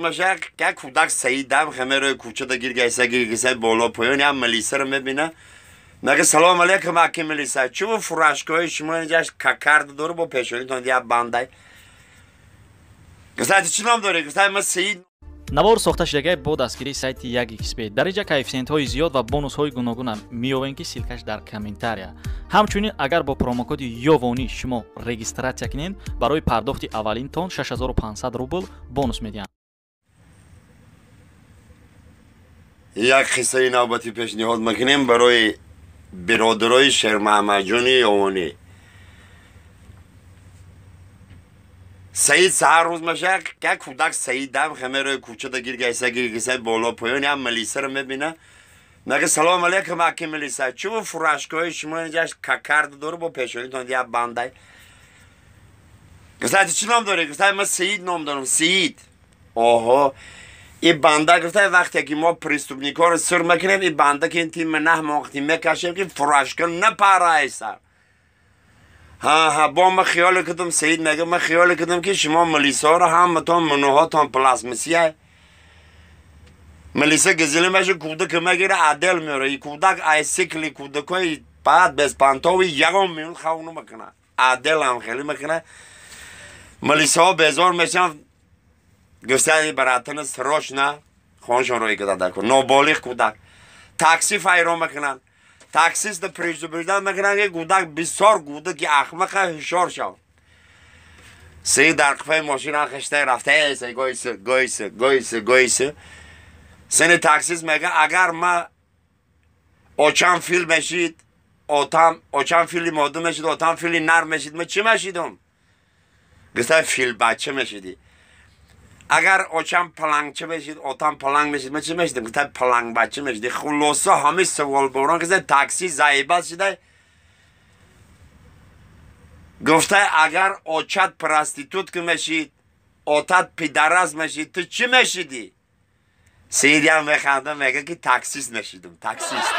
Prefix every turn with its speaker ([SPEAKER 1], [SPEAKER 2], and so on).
[SPEAKER 1] Меша як кӯдак Саидам хамерои кӯчада гиргайса гиргайса боло поён ям милисаро мебина, мега: «Салом алейкум, аки милиса, чӯ фуражкаҳои шумо инҷаш кокарда дору бо пешонитон я бандай?» Гуфта: «Чӣ ном дорӣ?» Гуфта: «Ман Саид».
[SPEAKER 2] Навор сохта шудагай бо дастгирии сайти 1xb. Дар инҷа коэффисиентҳои зиёд ва бонусҳои гуногуна меёбем, ки ссылкаш дар комментария. Ҳамчунин, агар бо промокоди Ёвонӣ шумо регистратсия кунед, барои пардохти аввалинтон 6500 рубл бонус медиҳанд.
[SPEAKER 1] Як қиссаи навбатӣ пешниҳод мекунем барои биродарои Шермаҳмадҷони Ёвонӣ. Саид саҳар рӯз меша як кӯдак Саидам хамерои кӯчада гиргайса гиргайса боло поён ям милисаро мебина, мега: «Салом алейкум, аки милиса, чӯ фуражкаҳои шумо инҷаш кокарда дору бо пешонитон я бандай?» Гуфта: «Чӣ ном дорӣ?» Гуфта: «Ман Саид ном дорам, Саид». Оҳо, и банда, гуфта, вақте ки мо преступникҳоро сир мекунем, и банда ки тим наҳмоқти мекашем, ки фуражка напарайса. Ҳа, бо ма хиёле кардам, Саид мега, ма хиёле кардам, ки шумо милисаҳоро ҳаматон минуҳотон пластмассия. Милиса гизили меша, кӯдака мегира, адел меёра. И кӯдак ай сикли кӯдакҳои баъд беспантови ягон минут хав намекуна, аделам хеле мекуна. Милисаҳо безор мешаванд, гуфтани баратана срочно хоншон рӯй кардада ку ноболиғ кӯдак. Такси файрон мекунанд, таксиста предупреждать мекунанд, ки кӯдак бисёр кӯдаки ахмақа, ҳушёр шав. Саид дар қифаи мошина хишта рафта эса гойса гойса гойса гойса. Сени таксист мега: «Агар ма очам фил мешид, отам очам фили мода мешид, отам фили нар мешид, ма чӣ мешидум?» Гуфта: «Филбача мешидӣ». Агар очам палангча мешид, отам паланг мешид, ма чӣ мешидам? Гуфта: «Палангбача мешидӣ». Хулоса, ҳамин саволборон гуфта, такси заиба шуда гуфта: «Агар очат проститутка мешид, отат пидараз мешид, ту чӣ мешидӣ?» Саидям механда, мега, ки таксист мешидум, таксист.